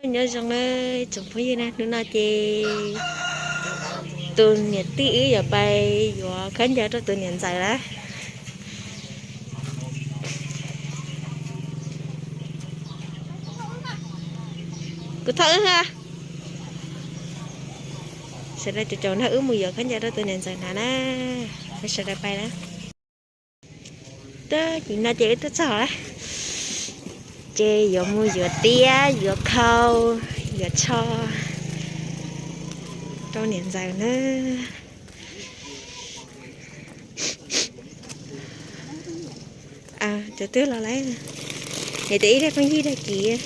Nyob zoo tsoom phooj ywg na, hnub no ces tus niam tij wb yuav pais yuav khaub ncaws rau tus niam ntxawm lawm. Kuv thov wb ha. Sawv daws caum caum nrog wb mus yuav khaub ncaws rau tus niam ntxawm hnav na. Sawv daws pais na. Tab sis no ces wb twb txog lawm, ces yuav mus yuav tiab yuav khau yuav tsho rau niam ntxawm na. Cov twg los lawm? Niam tias ib daig pheej yig daig kiv.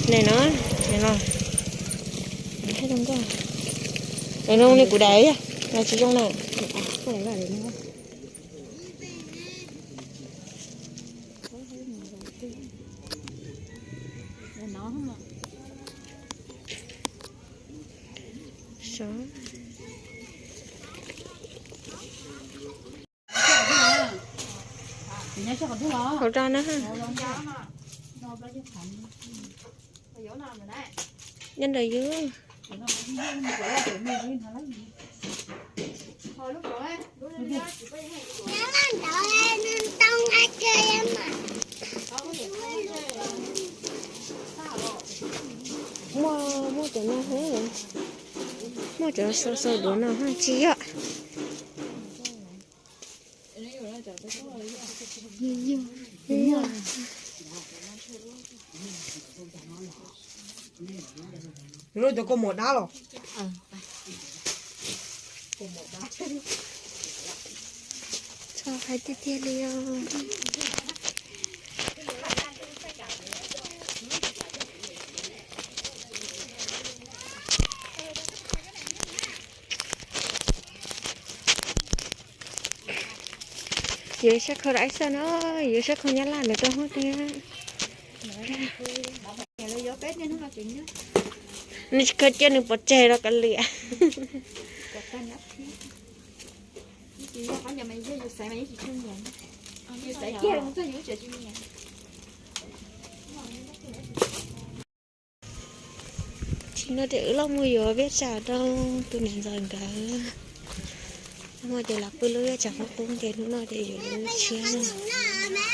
Nim no, nim no, nim no li kuv daim no tsis zoo na. Hauv rau na. Nyob ntawm yus. Muaj, muaj cov no, muaj cov xau xau duav no tsis yog. Lub cov kua muag dab los? Txog hais tiag tiag li os. Yuav sab khau rau ib xab no, yuav sab khau Nyab Laj ntawd rau hub tiag. Nws tsis khaws cia nws pov tseg rau kav liam. Tsis no ces wb los mus yuav viaj tsam rau tus niam ntxawm nkawd. Hnub no ces los pw lub viaj tsam qub qub ces hnub no ces yuav lub tshiab na.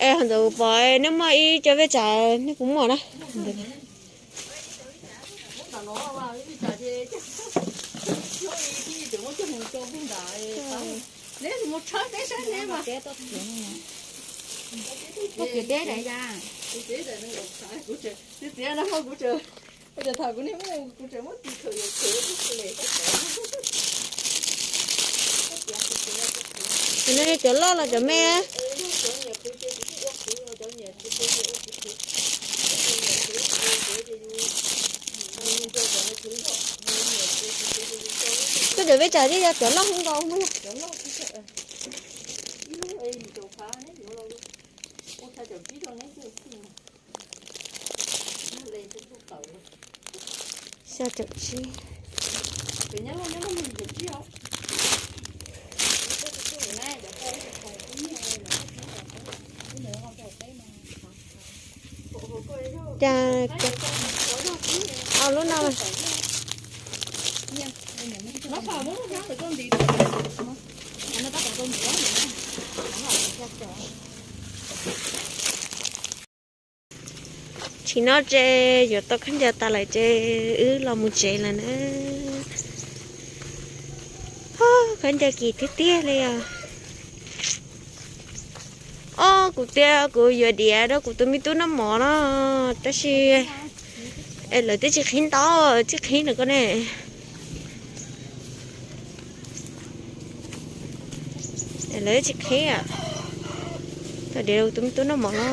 Es ho ntawd pom nej muaj ib co viaj tsam nej kuv muaj na. Cov loj los cov me? Koj cov viaj tsam thiaj yog cov loj hwv nkaus mas. Xya caum tsib. Cas, au lub no. Tsis no ces yuav tau khaub ncaws tas lawm ces wb los mus tsev lawm na. Khaub ncaws kim tiag tiag li os. Os, kuv tias kuv yuav diav rau kuv tus me tub noj mov no, tab sis lawv twb tsis qhib ntau, tsis qhib no koj ne. Lawv tsis qhib, tau diav rau tus me tub noj mov no.